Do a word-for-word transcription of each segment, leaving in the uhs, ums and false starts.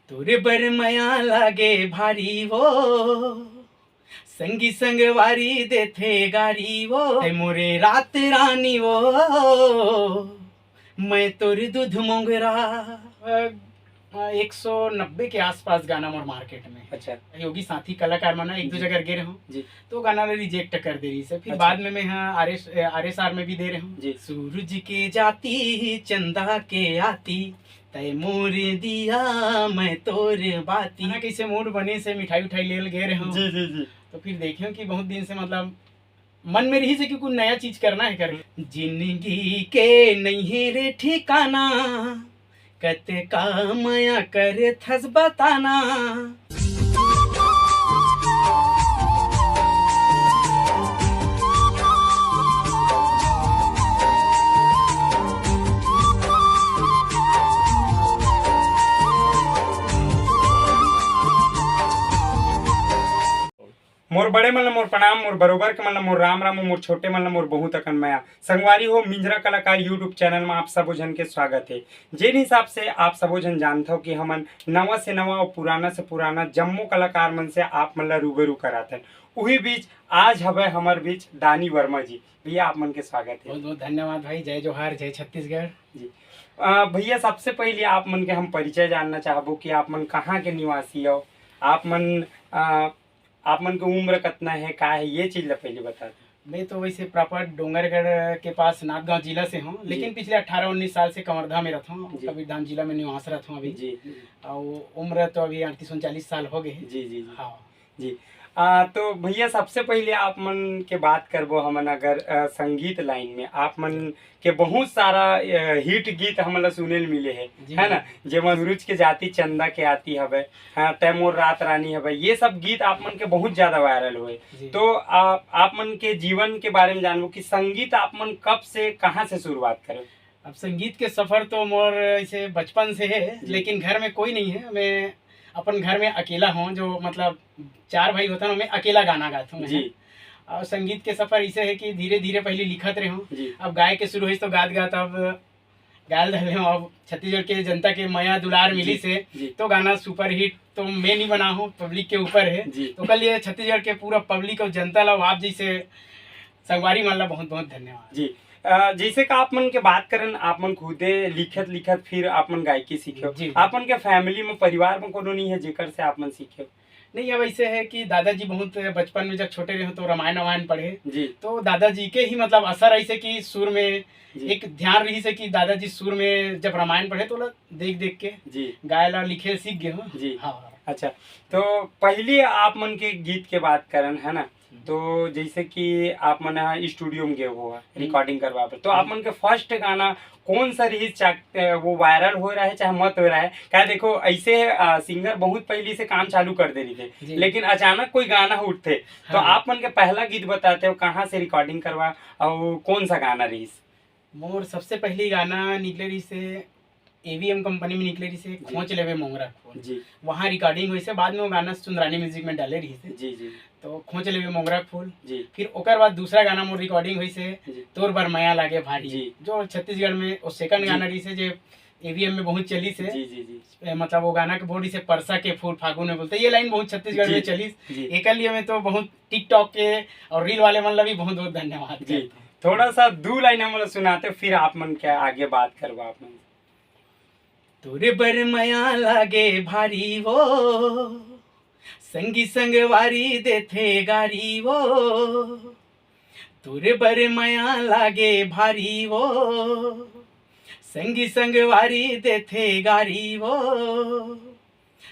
तोरे बर मया लागे भारी वो, संगी संगवारी देथे गारी वो, ए मोरे रात रानी वो, मैं तोर दूध मोंगरा। अ, अ, एक सौ नब्बे के आसपास गाना मोर मार्केट में। अच्छा। योगी साथी कलाकार मन एक दो जी। जगह गे रहे हूँ। जी। तो गाना ला रिजेक्ट कर दे रही से। फिर अच्छा। बाद में मैं हाँ R S, R S R में भी दे रहे हूँ। जी। सूरज के जाती चंदा के आती, तय मोर दिया मैं तोर बाती। हाँ, कैसे मूड बने से मिठाई उठाई लेल गे रहे हूँ। जी, जी, जी। तो फिर देखे हूँ कि बहुत दिन से मतलब मन में रही से कि कुछ नया चीज करना है करके। जिंदगी के नहीं रे ठिकाना, कतका मया करे थस बताना। मोर बड़े मन ल मोर प्रणाम, मोर बरोबर के मन ल मोर राम राम, मोर छोटे मन ल मोर बहुत अकन मया। संगवारी हो, मिंजरा कलाकार YouTube चैनल में आप सबो झन के स्वागत है। जेन हिसाब से आप सबो झन जानथव कि हमन नवा से नवा और पुराना से पुराना जम्मो कलाकार मन से आप मन ल रूबरू कराथन, उही बीच आज हवे हमर बीच दानी वर्मा जी। भैया, आप मन के स्वागत है। बहुत बहुत धन्यवाद भाई। जय जोहार, जय छत्तीसगढ़। जी। अ, भैया, सबसे पहले आप मन के हम परिचय जानना चाहबो कि आप मन कहाँ के निवासी हो, आप मन, अ, आप मन के उम्र कितना है, का है, ये चीज ला पहले बता दें। मैं तो वैसे प्रॉपर डोंगरगढ़ के पास नांदगांव जिला से हूँ, जी। लेकिन पिछले अठारह उन्नीस साल से कवर्धा में रहता हूँ, जी। कबीरधाम जिला में निवास रहता हूँ अभी। जी। और उम्र तो अभी अड़तीस उनचालीस साल हो गए हैं। जी, जी, जी। हाँ। जी। आ, तो भैया, सबसे पहले आप मन के बात करबो हमन अगर, अ, संगीत लाइन में, आप मन के बहुत सारा, अ, हिट गीत हमन ला सुने ल मिले हे, जी। है ना? जेमा सूरज के जाती चंदा के आती हवे, हाँ, तै मोर रात रानी हवे, ये सब गीत आप मन के बहुत ज्यादा वायरल हुए। जी। तो आ, आप मन के जीवन के बारे में जानबो कि संगीत आप मन कब से, कहाँ से शुरुआत करे? अब संगीत के सफर तो मोर ऐसे बचपन से है, जी। लेकिन घर में कोई नहीं है। मैं अपन घर में अकेला हूँ, जो मतलब चार भाई होता ना, मैं अकेला गाना गाता हूँ मैं। जी। और संगीत के सफर ऐसे है कि धीरे धीरे पहले लिखत रहे हूँ, जी। अब गाय के शुरू हुई तो गात गात अब गायल धरे हूँ। अब छत्तीसगढ़ के जनता के मया दुलार मिली जी, से जी। तो गाना सुपरहिट तो मैं नहीं बना हूँ, पब्लिक के ऊपर है। जी। तो कल ये छत्तीसगढ़ के पूरा पब्लिक और जनता ला, आप जैसे संगवारी मन ला बहुत बहुत धन्यवाद। जी। अ, जैसे कि आप मन के बात करन, आप मन खुदे लिखत लिखत फिर आप मन गायकी सीखे हो। जी। आप मन के फैमिली में, परिवार में कोनो नहीं है जेकर से आप मन सीखे हो? नहीं, अब ऐसे है कि दादाजी बहुत बचपन में जब छोटे रहे तो रामायण वामायण पढ़े, जी। तो दादाजी के ही मतलब असर ऐसे कि सुर में जी। एक ध्यान रही से कि दादाजी सुर में जब रामायण पढ़े तो ओला देख देख के जी। गाय ला लिखे सीख गए हो। जी। हाँ। अच्छा, तो पहले आप मन के गीत के बात करन, है ना? हम्म। तो जैसे कि आप मन ह स्टूडियो में गए हो हम्म। रिकॉर्डिंग करवा बर, तो आप हम्म। मन के फर्स्ट गाना कौन सा रही, चा-, अ, वो वायरल हो रहा है चाहे मत हो रहा है? क्या देखो, ऐसे, अ, सिंगर बहुत पहले से काम चालू कर दे रही थे, जी। लेकिन अचानक कोई गाना उठते, तो हाँ। आप मन के पहला गीत बताते हो, कहाँ से रिकॉर्डिंग करवा और कौन सा गाना रही? मोर सबसे पहली गाना निकले रही से एवीएम कंपनी में निकले रही से जी। खोंच लेवे मोंगरा फूल। जी। वहाँ रिकॉर्डिंग हुई से, बाद में वो गाना सुंदरानी म्यूजिक में डाले रही से। जी, जी। तो खोंच लेवे मोंगरा फूल। जी। फिर ओकर बाद दूसरा गाना मोर रिकॉर्डिंग हुई से जी। तोर बर मया लागे भारी, जी। जो छत्तीसगढ़ में वो सेकंड जी। गाना रही से, जो एवीएम में बहुत चली से। जी, जी, जी। ए, मतलब वो गाना के बोल रही से परसा के फूल फागुन में बोलते, ये लाइन बहुत छत्तीसगढ़ जी। में चली। जी। एकर लिए मैं तो बहुत टिकटॉक के और रील वाले मन ला भी बहुत बहुत धन्यवाद जी। करता हूँ। थोड़ा सा दू लाइन हमन ला सुनाते, फिर आप मन के आगे बात करबो आप मन। तोरे बर मया लागे भारी वो, संगी संगवारी देथे गारी वो। तोरे बर मया लागे भारी वो, संगी संगवारी देथे गारी वो।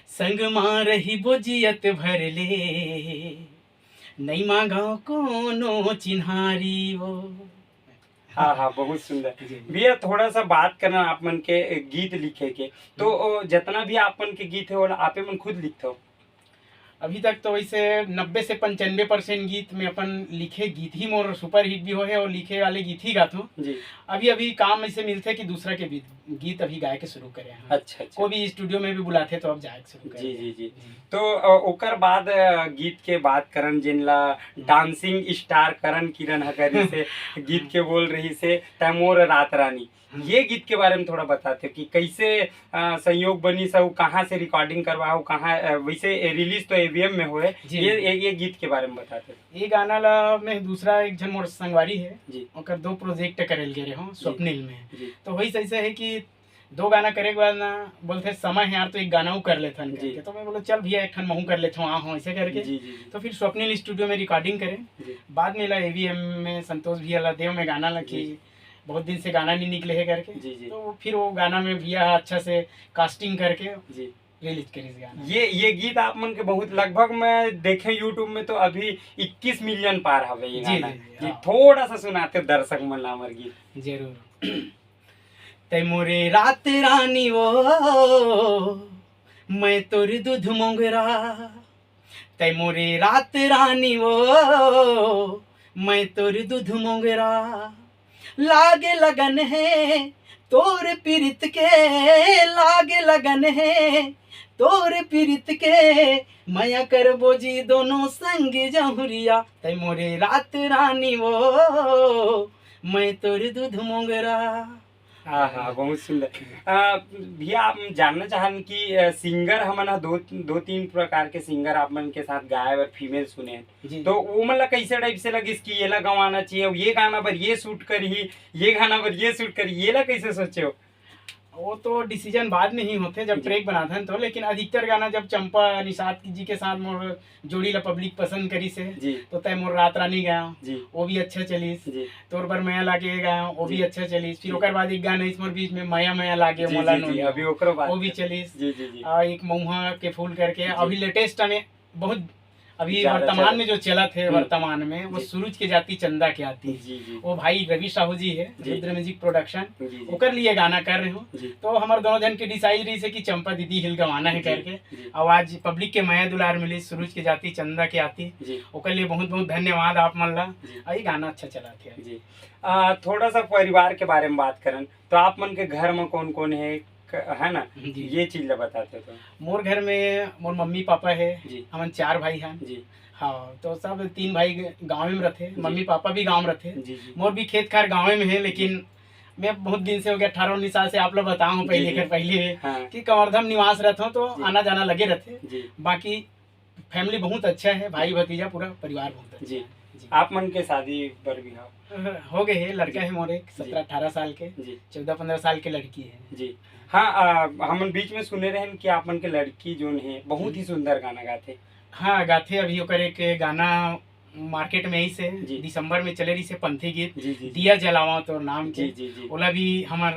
संग मा रहिबो जियत भर ले, नई मांगव कोनो चिन्हारी वो। हाँ, हाँ, बहुत सुंदर। जी, जी। भैया, थोड़ा सा बात करना आप मन के गीत लिखे के, तो, हम्म। ओ, जितना भी आप मन के गीत है, वो आपे मन खुद लिखते हो? अभी तक तो वैसे नब्बे से पंचानवे परसेंट गीत में अपन लिखे गीत ही मोर सुपरहिट भी होहे और लिखे वाले गीत ही गात हूँ। जी। अभी, अभी काम ऐसे मिलते कि दूसरा के भी गीत अभी गाए के शुरू करे हैं। अच्छा, अच्छा। कोई भी स्टूडियो में भी बुलाते तो अब जाए के शुरू करे जी, हैं। जी, जी। जी। तो, अ, ओकर बाद, अ, गीत के बात करन, जिन ला डांसिंग स्टार करण किरण ह करिस हे, गीत के बोल रहिस हे, तै मोर रात रानी। ये गीत के बारे में थोड़ा बताते कि कैसे, अ, संयोग बनिस अउ कहाँ से रिकॉर्डिंग करवा हो, कहाँ, अ, वैसे रिलीज तो एवीएम में होए, जी। ये, ये, ये गीत के बारे में बताते। ये गाना ला मैं दूसरा एक झन मोर संगवारी है, जी। ओकर दो प्रोजेक्ट करे ल गे रहे हूँ जी। स्वप्निल में। जी। तो वही ऐसे है कि दो गाना करे के बाद ना बोलते समय है यार, तो एक गाना वो कर लेथन जी। करके। तो मैं बोला चल भैया एक ठन महू कर लेथो, आ हो ऐसे करके। जी, जी, जी। तो फिर स्वप्निल स्टूडियो में रिकॉर्डिंग करें। जी। बाद में ला एवीएम में संतोष भैया ला देव में गाना ला कि जी। बहुत दिन से गाना नहीं निकले है करके। जी, जी। तो फिर वो गाना में भैया अच्छा से कास्टिंग करके जी। रिलीज करिस गाना। ये, ये गीत आप मन के बहुत, लगभग मैं देखे YouTube में तो अभी इक्कीस मिलियन पार हवे ये जी, गाना। जी, जी, जी, हाँ। थोड़ा सा सुनाते दर्शक मन ला हमर गीत। जरूर। तै मोरे रात रानी वो, मैं तोर दूध मोंगरा। तै मोरे रात रानी वो, मैं तोर दूध मोंगरा। लागे लगन है तोर पीरित के, लागे लगन है तोर पीरित के। मया करबो जी दोनों संग जहुरिया। तै मोरे रात रानी वो, मैं तोर दूध मोंगरा। हाँ, हाँ, बहुत सुंदर। अ, भैया, आप जानना चाहन कि, अ, सिंगर हमन ह दो, दो तीन प्रकार के सिंगर आप मन के साथ गाए बर फीमेल सुने हन। जी। तो वो मन ला कैसे टाइप से लगिस कि ये ला गवाना चाहिए, ये गाना बर ये सूट करही, ये गाना बर ये सूट करही, ये ला कैसे सोचे हो? वो तो डिसीजन बाद में ही होथे, जब जी। ट्रैक बनाथन तो, लेकिन अधिकतर गाना जब चंपा निषाद जी के साथ मोर जोड़ी ला पब्लिक पसंद करिस हे, जी। तो तै मोर रात रानी गाया, जी। वो भी अच्छा चलिस। जी। तोर बर मया लागे गाया, वो भी जी। अच्छा चलिस। फिर जी। ओकर बाद एक गाना इस मोर बीच में मया मया लागे जी, मोला जी, जी, नोनी, अभी ओकरो बात वो भी कर। चलिस। जी, जी, जी। आ, एक महुआ के फूल करके, जी। अभी लेटेस्ट में बहुत, अभी ज्यादा वर्तमान चलत। में जो चलत है, हम्म। वर्तमान में, वो जी। सूरज के जाती चंदा के आती। जी, जी। वो भाई रवि साहू जी है, जी। रुद्र म्यूजिक प्रोडक्शन, जी, जी। ओकर लिए गाना कर रहे हो। जी। तो हमर दोनों जन के डिसाइड रहिस हे कि चंपा दीदी हिल गवाना है जी, करके। जी। आवाज पब्लिक के मया दुलार मिली, सूरज के जाती चंदा के आती। जी। ओकर लिए बहुत बहुत धन्यवाद आप मन ला। जी। आ, ये गाना अच्छा चला थे। जी। आ, थोड़ा सा परिवार के बारे में बात करन, तो आप मन के घर में कौन कौन है, क-, है ना? जी। ये चीज ला बताते तो। मोर घर में मोर मम्मी पापा है, जी। हमन चार भाई हैं। जी। हाँ, तो सब तीन भाई ग-, गाँव में रहते, जी। मम्मी पापा भी गाँव में रहते। जी, जी। मोर भी खेत खार गाँव में है, लेकिन जी। मैं बहुत दिन से हो गया, अठारह उन्नीस साल से आप लोग बताओ हूँ पहले जी, जी। कर पहले हाँ। कि कवर्धा में निवास रहता हूँ, तो जी। आना जाना लगे रहते। जी। बाकी फैमिली बहुत अच्छा है, भाई भतीजा पूरा परिवार बहुत अच्छा जी। है। जी। आप मन के शादी बर बिहाव? हो गए है, लड़का जी। है मोर एक जी। सत्रह अठारह साल के, जी। चौदह पन्द्रह साल के लड़की है। जी। हाँ, आ, हमन बीच में सुने रहन कि आप मन के लड़की जोन है, बहुत ही हम्म। सुंदर गाना गाथे। हाँ, गाथे। अभी ओकर एक गाना मार्केट में ही से जी। दिसंबर में चले रही से पंथी गीत, जी, जी, जी। दिया जलावा तोर नाम के। जी, जी, जी। ओला भी हमर,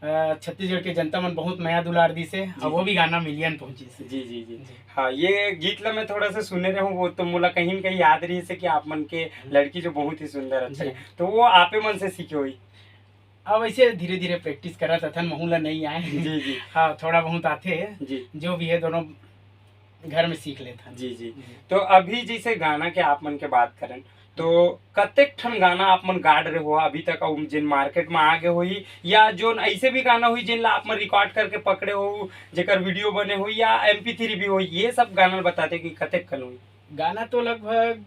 अ, छत्तीसगढ़ के जनता मन बहुत मया दुलार दिस हे, जी, और वो जी। भी गाना मिलियन पहुंचिस हे। जी, जी, जी। जी। हाँ, ये गीत ला मैं थोड़ा सा सुने रहूं, वो तो मोला कहीं न कहीं याद रहिस हे कि आप मन के हम्म। लड़की जो बहुत ही सुंदर अच्छा जी। है, तो वो आपे मन से सीखे होही। अब ऐसे धीरे-धीरे प्रैक्टिस करत अथन, महू ला नहीं आए। जी, जी। हाँ, थोड़ा बहुत आथे। जी। जो भी है, दोनों घर में सीख लेथन। जी, जी। जी। तो अभी जैसे गाना के आप मन के बात करन, तो कतेक ठन गाना आप मन गा डरे हो अभी तक, अउ जिन मार्केट में आ गए होही, या जोन ऐसे भी गाना होही जिन ला आप मन रिकॉर्ड करके पकड़े हो, जेकर वीडियो बने होही या एमपी थ्री भी होही, ये सब गाना बताते कि कतेक कन होही? गाना तो लगभग,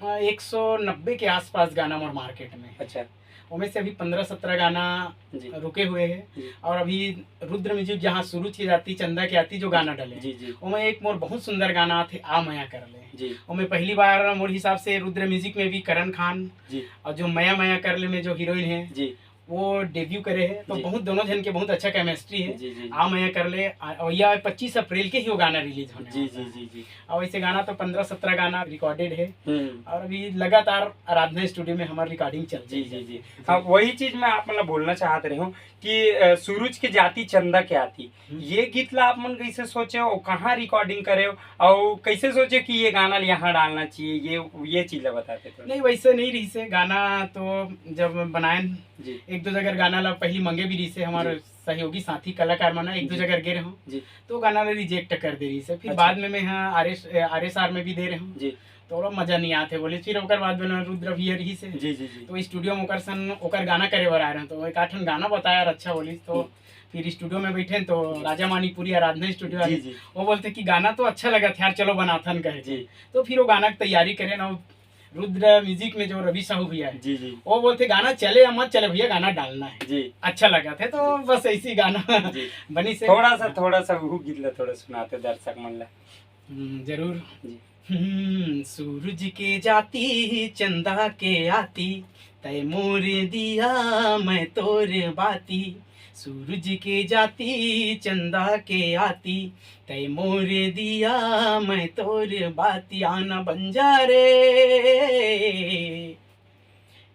अ, एक सौ नब्बे के आसपास गाना मोर मार्केट में है। अच्छा। ओमे से अभी पन्द्रह सत्रह गाना जी। रुके हुए हैं। जी। और अभी रुद्र म्यूजिक जहाँ सूरज की जाती, चंदा की आती जो गाना डले, जी, जी। ओमे एक मोर बहुत सुंदर गाना आथे, आ मया कर ले। जी। ओमे पहली बार मोर हिसाब से रुद्र म्यूजिक में भी करण खान जी। और जो मया मया कर ले में जो हीरोइन है, जी। वो डेब्यू करे है, तो जी। बहुत दोनों जन के बहुत अच्छा केमिस्ट्री है। जी, जी, जी। आ मया कर ले, आ, और यह पच्चीस अप्रैल के ही वो गाना रिलीज होने जी, वाला जी, है। जी, जी। और ऐसे गाना तो पन्द्रह सत्रह गाना रिकॉर्डेड है। हम्म। और अभी लगातार आराधना स्टूडियो में हमारी रिकॉर्डिंग चल जी, रही जी, है। जी। जी। हाँ, वही चीज मैं आप मन ला बोलना चाहत रहे हूँ कि, अ, सूरज के जाती चंदा के आती, हम्म। ये गीत ला आप मन कैसे सोचे हो, कहाँ रिकॉर्डिंग करे हो, और कैसे सोचे कि ये गाना ला यहाँ डालना चाहिए, ये, ये चीज ला बताते तो। नहीं, वैसे नहीं रही से, गाना तो जब बनाए जी। एक दो जगह गाना ला पहली मंगे भी रही से, हमारे जी। सहयोगी साथी कलाकार मन एक दो जी। जगह गे रहे हूँ, जी। तो गाना ला रिजेक्ट कर दे रही से। फिर अच्छा। बाद में मैं यहाँ आरएस, आरएसआर में भी दे रहे हूँ, जी। तो ओला मजा नहीं आते बोले। फिर ओकर बाद में रुद्र भी रही से, जी, जी, जी। तो स्टूडियो में ओकर सन ओकर गाना करे बर आए रहे, तो एक आठन गाना बताया यार, अच्छा बोली, तो हम्म। फिर स्टूडियो में बैठे तो जी। राजा मानीपुरी आराधना स्टूडियो जी, वाले, जी। वो बोलते कि गाना तो अच्छा लगा था यार, चलो बनाथन कहे। जी। तो फिर वो गाना की तैयारी करे ना, रुद्र म्यूजिक में जो रवि साहू भैया है, जी जी। वो बोलते गाना चले या मत चले भैया, गाना डालना है। जी। अच्छा लगा थे तो जी। बस ऐसी गाना जी। बनी से। थोड़ा सा, थोड़ा सा वो गीत ला थोड़ा सुनाते दर्शक मन ला। हम्म, जरूर। जी। हम्म, सूरज के जाती चंदा के आती, तय मोर दिया मैं तोर बाती। सूरज के जाती चंदा के आती, तय मोर दिया मैं तोर बाती। आना बन जा रे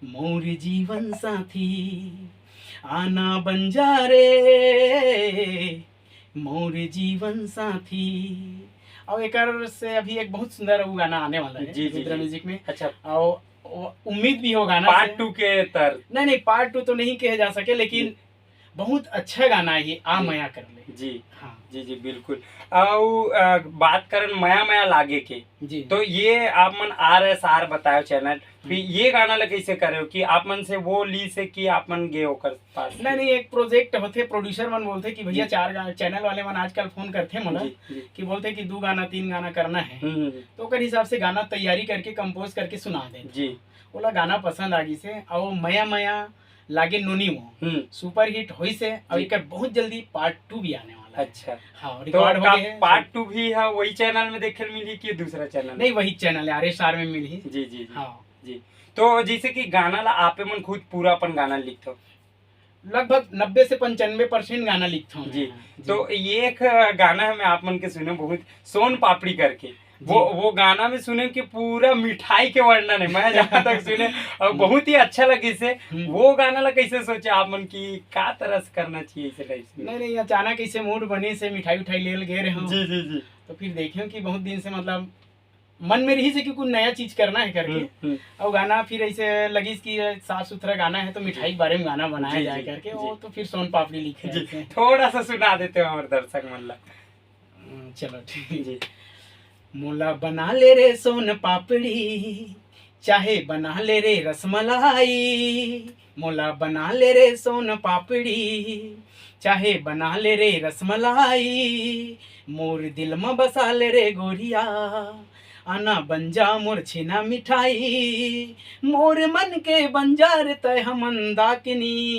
मोर जीवन साथी, आना बन जा रे मोर जीवन साथी। और एक से अभी एक बहुत सुंदर वो गाना आने वाला है जी, जी, रुद्र जी। म्यूजिक में। अच्छा। और वो उम्मीद भी हो गाना पार्ट से। टू के तर नहीं नहीं, पार्ट टू तो नहीं कहे जा सके, लेकिन जी। बहुत अच्छा गाना है ये, आ जी। मया कर ले। जी। हाँ। जी जी, बिल्कुल। और बात करन मया मया लागे के, जी। तो ये आप मन आर एस आर बतायो चैनल, फिर हम्म। ये गाना ला कैसे करे हो कि आप मन से वो ली से कि आप मन गए ओकर पास? नहीं नहीं, एक प्रोजेक्ट होते, प्रोड्यूसर मन बोलते कि भैया जी। चार गा-, चैनल वाले मन आजकल फोन करते मोला जी, जी। कि बोलते कि दो गाना तीन गाना करना है, हम्म, हम्म, हम्म। तो ओकर हिसाब से गाना तैयारी करके कंपोज करके सुना देते। जी। ओला गाना पसंद आ गई से, और मया मया लागे नोनी वो हम्म। सुपर हिट होई से, और जी। एकर बहुत जल्दी पार्ट टू भी आने वाला है। अच्छा। हाँ, तो रिकॉर्ड हो का गए है। पार्ट टू भी है वही चैनल में देखे मिली कि दूसरा चैनल? नहीं, वही चैनल है, आर एस आर में मिली। जी जी जी। हाँ। जी। तो जैसे कि गाना ला आपे मन खुद पूरा अपन गाना लिखथो? लगभग नब्बे से पंचानवे परसेंट गाना लिखता हूँ जी। मैं। जी। तो ये एक गाना है, मैं आप मन के सुने बहुत, सोन पापड़ी करके। वो जी। वो गाना में सुने कि पूरा मिठाई के वर्णन है, मैं जहाँ तक सुने, और हम्म। बहुत ही अच्छा लगे से। हम्म। वो गाना ला कैसे सोचे आप मन की का तरह से करना चाहिए इसे टाइप से? नहीं नहीं, अचानक इसे मूड बने से मिठाई उठाई ले गए रहे हूँ। जी जी जी। तो फिर देखे कि बहुत दिन से मतलब मन में रही से कि कुछ नया चीज करना है करके। हम्म, हम्म। और गाना फिर ऐसे लगिस कि साफ सुथरा गाना है तो मिठाई के बारे में गाना बनाया जी, जाए जी, करके, जी। वो तो फिर सोन पापड़ी लिखे जी, ऐसे। थोड़ा सा सुना देते हो हमारे दर्शक मन ला। हम्म, चलो ठीक। जी। मोला बना ले रे सोन पापड़ी, चाहे बना ले रे रसमलाई, मोला बना ले रे सोन पापड़ी, चाहे बना ले रे रसमलाई, मोर दिल म बसा ले रे गोरिया, आना बन जा मोर छेना मिठाई, मोर मन के बन जा रे तय हमन दाकनी।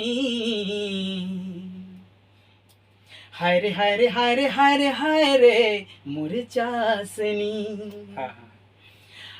हाय रे, हाय रे, हाय रे, हाय रे, हाय रे, मोर चासनी। हाँ, हाँ।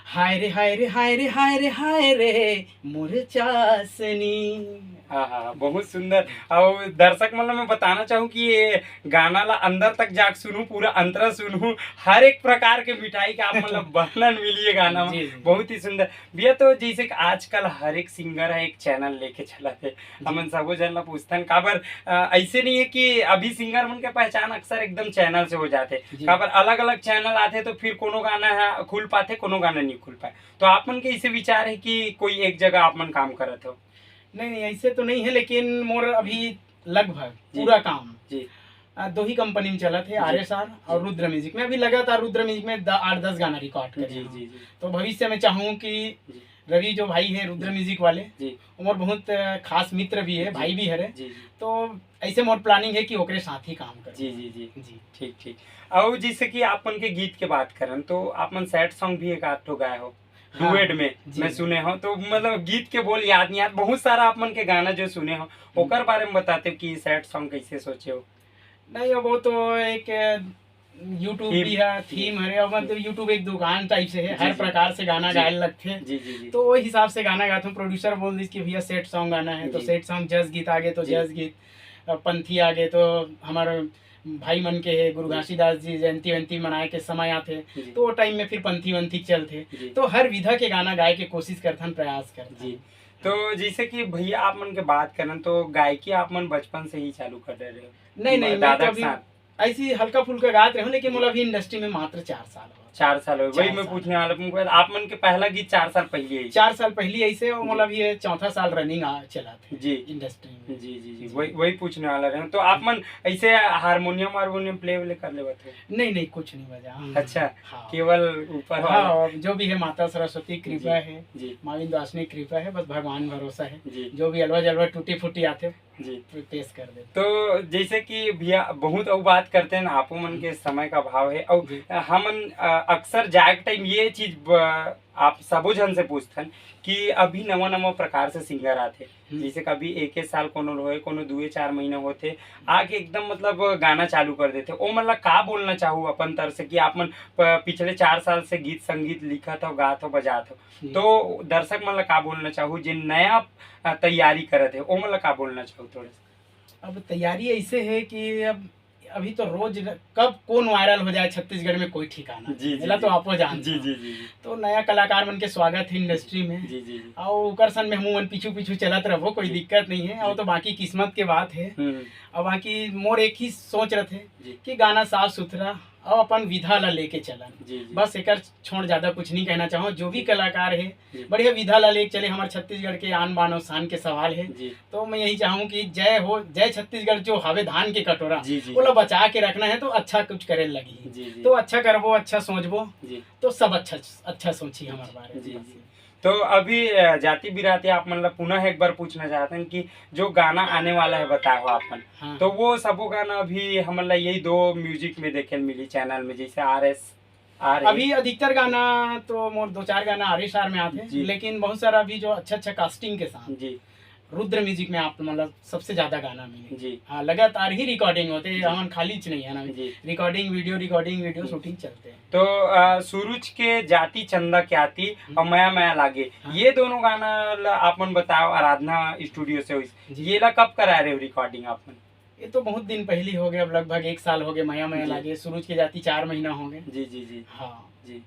हाय रे, हाय रे, हाय रे, हाय रे, हाय रे, मोर चासनी। हाँ, हाँ, बहुत सुंदर। और दर्शक मन ला मैं बताना चाहूँ कि ये गाना ला अंदर तक जाके सुनहू, पूरा अंतरा सुनहू, हर एक प्रकार के मिठाई का आप मन ला वर्णन मिली ये गाना में। जी, जी। बहुत ही सुंदर। भैया, तो जैसे कि आजकल हर एक सिंगर है, एक चैनल लेके चलत हे। जी। हमन सबो झन ला पूछथन, काबर, अ, ऐसे नहीं है कि अभी सिंगर मन के पहचान अक्सर एकदम चैनल से हो जाथे। जी। काबर अलग-अलग चैनल आथे, तो फिर कोनो गाना ह खुल पाथे, कोनो गाना नहीं खुल पाए। तो आप मन के ऐसे विचार है कि कोई एक जगह आप मन काम करत हो? नहीं, नहीं, ऐसे तो नहीं है, लेकिन मोर अभी लगभग जी। पूरा काम, जी। अ, दो ही कंपनी में चलत हे, जी। आर एस आर और जी। रुद्र म्यूजिक में। अभी लगातार रुद्र म्यूजिक में द-, आठ दस गाना रिकॉर्ड करे जी, हूँ। जी, जी। तो भविष्य में चाहूँ कि जी। रवि जो भाई है रुद्र जी। म्यूजिक वाले, जी। वो मोर बहुत, अ, खास मित्र भी है, जी। भाई भी हरे। जी, जी। तो ऐसे मोर प्लानिंग है कि ओकरे साथ ही काम करूँ। जी, जी, जी। जी। ठीक, ठीक। और जैसे कि आप मन के गीत के बात करन, तो आप मन सैड सॉन्ग भी एक आध ठो गाए हो, हाँ। डुएट में जी। मैं सुने हो, तो मतलब गीत के बोल याद नहीं आत, बहुत सारा आप मन के गाना जो सुने हो, हम्म। ओकर बारे में बताते हो कि सैड सॉन्ग कैसे सोचे हो? नहीं, अब वो तो एक YouTube थीम। भी है, जी। थीम हरे, और मतलब जी। YouTube एक दुकान टाइप से है, जी, हर जी। प्रकार से गाना जी। गाए लगथे। जी, जी, जी। तो वो हिसाब से गाना गाता हूँ। प्रोड्यूसर बोल दिस कि भैया सैड सॉन्ग गाना है, तो जी। सैड सॉन्ग, जस गीत आगे तो जी। जस गीत, अ, पंथी आगे तो हमारे भाई मन के है, गुरु जी। घासीदास जी जयंती वयंती मनाए के समय आथे, जी। तो वो टाइम में फिर पंथी वंथी चलथे। जी। तो हर विधा के गाना गाए के कोशिश करथन, प्रयास करथन। जी। तो जैसे कि भैया आप मन के बात करन, तो गायकी आप मन बचपन से ही चालू कर दे रहे हो? नहीं, नहीं, मैं दादा तो के अभी साथ? ऐसी हल्का फुल्का गात रहे हूँ, लेकिन जी। मोला अभी इंडस्ट्री में मात्र चार साल हुआ। चार साल हो, वही चार मैं साल। पूछने वाला हूँ, आप मन के पहला गीत चार साल पहले ही? चार साल पहले ऐसे, और जी। मोला अभी ये चौथा साल रनिंग आ, चला था जी। इंडस्ट्री में। जी, जी, जी, जी। वही, वही पूछने वाला रहे। तो आप मन ऐसे हारमोनियम, हारमोनियम प्ले व्ले कर लेवत हो? नहीं, नहीं, कुछ नहीं बजा। अच्छा, हाँ। केवल ऊपर हाँ, वाला। और जो भी है माता सरस्वती कृपा जी, है, जी। माँ विंध्यवासिनी कृपा है, बस भगवान भरोसा है। जी। जो भी अलवा जलवा टूटी फूटी आते, जी। पेश कर देते। तो जैसे कि भैया बहुत अउ बात करते हैं ना, आपो मन के समय का अभाव है, और जी। हमन, अ, अक्सर जाए के टाइम ये चीज ब-, आप सबो झन से पूछथन कि अभी नवा नवा प्रकार से सिंगर आथे, हम्म। जैसे कभी एक साल कोनो होए, कोनो दुए चार महीना होथे, आके एकदम मतलब गाना चालू कर देथे। ओ मन ला का बोलना चाहू अपन तरफ से कि आप मन प-, पिछले चार साल से गीत संगीत लिखत हो, गात हो, बजात हो, हम्म। तो दर्शक मन ला का बोलना चाहू, जे नया, अ, तैयारी करत हे, ओ मन ला का बोलना चाहू थोड़ा सा? अब तैयारी ऐसे है कि अब अभी तो रोज र-, कब कौन वायरल हो जाए छत्तीसगढ़ में कोई ठिकाना नहीं। जी, जी, एला तो जी। आपो जानते जी, हो। जी, जी, जी। तो नया कलाकार मन के स्वागत है इंडस्ट्री में। जी, जी, जी। और ओकर सन में हमू मन पीछू पीछू चलत रहबो, कोई जी। दिक्कत नहीं है। और जी। तो बाकी किस्मत के बात है। हम्म। और बाकी मोर एक ही सोच रहथे जी। कि गाना साफ सुथरा और अपन विधा ला लेके चलन। जी, जी। बस एकर छोड़ ज्यादा कुछ नहीं कहना चाहूँ। जो भी जी। कलाकार है, जी। बढ़िया विधा ला लेके चले। हमारे छत्तीसगढ़ के आन बान और शान के सवाल है, जी। तो मैं यही चाहूँ कि जय हो, जय छत्तीसगढ़ जो हवे धान के कटोरा, जी, जी, ओला जी। बचा के रखना है, तो अच्छा कुछ करे लगी। जी, जी। तो अच्छा करबो, अच्छा सोचबो, जी। तो सब अच्छा, अच्छा सोची हमारे बारे में। जी, बस। जी। तो अभी, अ, जाति बिराती आप मन ला पुनः एक बार पूछना चाहते हैं कि जो गाना आने वाला है, बताओ आप मन, हाँ। तो वो सबो गाना अभी हमन ला यही दो म्यूजिक में देखे मिली चैनल में, जैसे आर एस आर ए। अभी अधिकतर गाना तो मोर दो चार गाना आर एस आर में आते हैं, जी। लेकिन बहुत सारा अभी जो अच्छा अच्छा कास्टिंग के साथ जी। रुद्र म्यूजिक में आप मतलब सबसे ज्यादा गाना मिले। जी। हाँ, लगातार ही रिकॉर्डिंग होते हैं, जी। हमन खाली च नहीं है ना। जी। रिकॉर्डिंग वीडियो, रिकॉर्डिंग वीडियो जी। शूटिंग चलते हैं। तो, अ, सूरज के जाति चंदा ख्याति हम्म। और मया मया लागे, हाँ। ये दोनों गाना ला आप मन बताओ, आराधना स्टूडियो से होइस। जी। ये ला कब करा रहे हो रिकॉर्डिंग आप मन? ये तो बहुत दिन पहली हो गए, अब लगभग एक साल हो गए, मया मया जी। लागे, सूरज के जाति चार महीना हो गए। जी, जी, जी। हाँ। जी।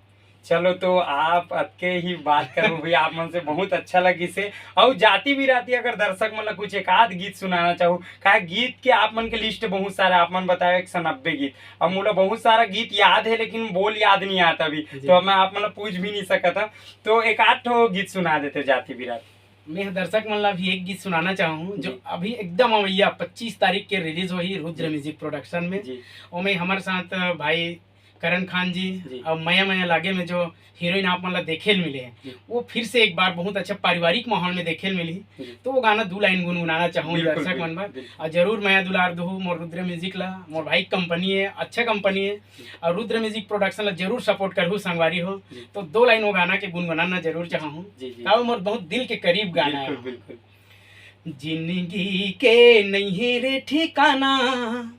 चलो, तो आप अतके ही बात करो भैया, आप मन से बहुत अच्छा लगिस हे। और जाति बिराती अगर दर्शक मन ला कुछ एक आध गीत सुनाना चाहू, काहे गीत के आप मन के लिस्ट बहुत सारा, आप मन बताओ एक सौ नब्बे गीत, अब मोला बहुत सारा गीत याद है लेकिन बोल याद नहीं आता अभी, जी। तो अब मैं आप मन ला पूछ भी नहीं सकत हूँ, तो एक आध ठो गीत सुना देते जाति बिराती। मैं दर्शक मन ला भी एक गीत सुनाना चाहूँ जो जी। अभी एकदम अवैया पच्चीस तारीख के रिलीज होही रुद्र जी। म्यूजिक प्रोडक्शन में। जी। ओमे हमारे साथ भाई करण खान जी जी। और मया मया लागे में जो हीरोइन आप मन ला देखे ल मिले हैं, जी। वो फिर से एक बार बहुत अच्छा पारिवारिक माहौल में देखे ल मिली, जी। तो वो गाना दू लाइन गुनगुनाना चाहूँ बिल्कुल, दर्शक मन बिल्कुल, बर। बिल्कुल। और जरूर मया दुलार दहू मोर रुद्र म्यूजिक ला, मोर भाई कंपनी है, अच्छा कंपनी है, जी। और रुद्र म्यूजिक प्रोडक्शन ला जरूर सपोर्ट करहू संगवारी हो, जी। तो दो लाइन वो गाना के गुनगुनाना जरूर चाहूँ, जी, जी। काबर मोर बहुत दिल के करीब गाना बिल्कुल, है। बिल्कुल। जिंदगी के नहीं रे ठिकाना,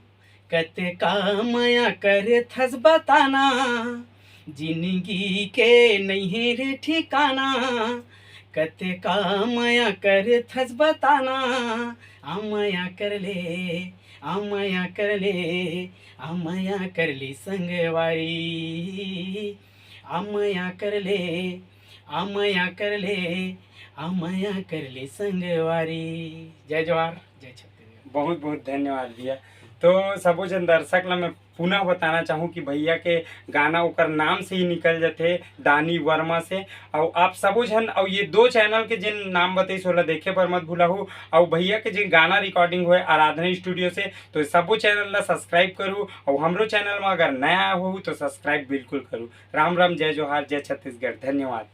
कतका मया करथस बताना, जिंदगी के नइहे रे ठिकाना, कतका मया करथस बताना, आ मया कर ले, आ मया कर ले, आ मया कर ले संगवारी, आ मया कर ले, आ मया कर ले, आ मया कर ले संगवारी। जय जोहार, जय छत्तीसगढ़। बहुत बहुत धन्यवाद भैया। तो सबो झन दर्शक ला मैं पुनः बताना चाहूँ कि भैया के गाना ओकर नाम से ही निकल जाथे, दानी वर्मा से। और आप सबो झन, और ये दो चैनल के जिन नाम बताइस ओला देखे बर मत भुलाहू। और भैया के जिन गाना रिकॉर्डिंग होए आराधना स्टूडियो से, तो सबो चैनल ला सब्सक्राइब करू। और हमरो चैनल में अगर नया हो तो सब्सक्राइब बिल्कुल करू। राम राम, जय जोहार, जय छत्तीसगढ़, धन्यवाद।